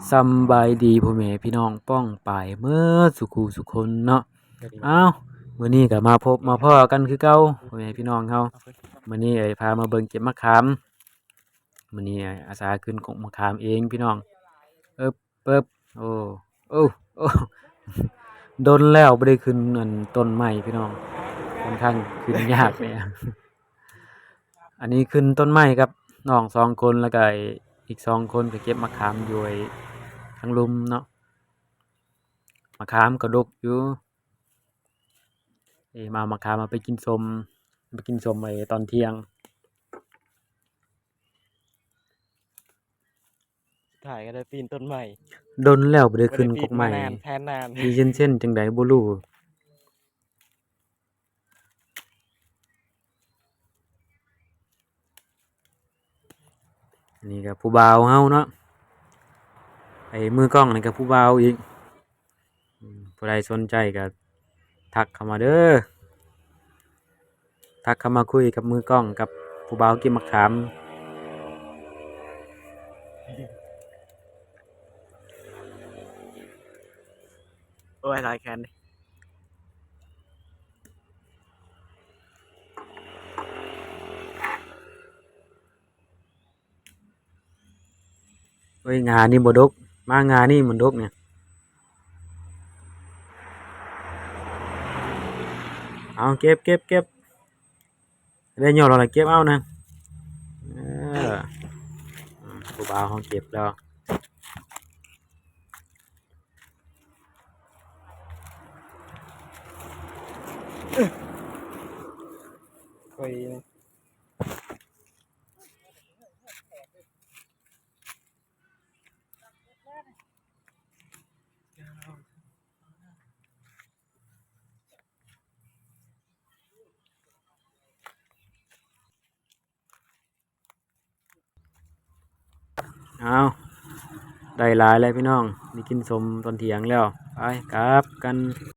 ສຳບາຍດີພໍ່ແມ່ພີ່ນ້ອງປ້ອງປາຍເໝິດສູ່ຄູ່ສູ່ຄົນເນາະ. ອ້າວ ມື້ນີ້ກໍມາພົບມາພໍ້ກັນຄືເກົ່າ ພໍ່ແມ່ພີ່ນ້ອງເຮົາ. ມື້ນີ້ເອີຍ ພາມາເບິ່ງເກັບໝາກຂາມ. ມື້ນີ້ອາສາຂຶ້ນກົກໝາກຂາມເອງພີ່ນ້ອງ. ເອີບ ເປີບ ໂອ້ ໂອ້ ໂອ້ ດົນແລ້ວບໍ່ໄດ້ຂຶ້ນອັນຕົ້ນໄມ້ພີ່ນ້ອງ, ຂ້ອນຂ້າງຂຶ້ນຍາກແດ່. ອັນນີ້ຂຶ້ນຕົ້ນໄມ້ກັບນ້ອງສອງຄົນ ແລ້ວກະອີກສອງຄົນກໍເກັບໝາກຂາມຢູ່ໄອ້ທາງລຸ່ມເນາະ. ໝາກຂາມກໍດົກຢູ່. ເອີ ມາເອົາໝາກຂາມມາໄປກິນສົ້ມ ໄປກິນສົ້ມໄອ້ຕອນທ່ຽງ. ສຸດທ້າຍກໍໄດ້ປີນຕົ້ນໄມ້. ດົນແລ້ວບໍ່ໄດ້ຂຶ້ນກົກໄມ້ ບໍ່ໄດ້ປີນມານານແສນນານ. ຊິເຊັນໆ ຈັ່ງໃດບໍ່ຮູ້. ອັນນີ້ກໍຜູ້ບ່າວເຮົາເນາະ, ໄອ້ມືກ້ອງນີ້ກໍຜູ້ບ່າວອີກ. ອືມ ຜູ້ໃດສົນໃຈກໍທັກເຂົ້າມາເດີ, ທັກເຂົ້າມາຄຸຍກັບມືກ້ອງ ກັບຜູ້ບ່າວເກັບໝາກຂາມ. ໂອ້ຍ ຫຼາຍແຂນເດ. ໂອ້ຍ ງ່ານີ້ບໍ່ດົກ, ມາງ່ານີ້ມັນດົກນີ້. ເອົາ ເກັບ ເກັບ ເກັບ, ໄດ້ຍອດແລ້ວລະ ເກັບເອົານະ. ເອີ ອືມ ຜູ້ບ່າວເຮົາເກັບແລ້ວ. ໄປ ເອົາ ໄດ້ຫຼາຍແລ້ວພີ່ນ້ອງ, ໄດ້ກິນສົ້ມຕອນທ່ຽງແລ້ວ. ໄປ ກັບກັນ.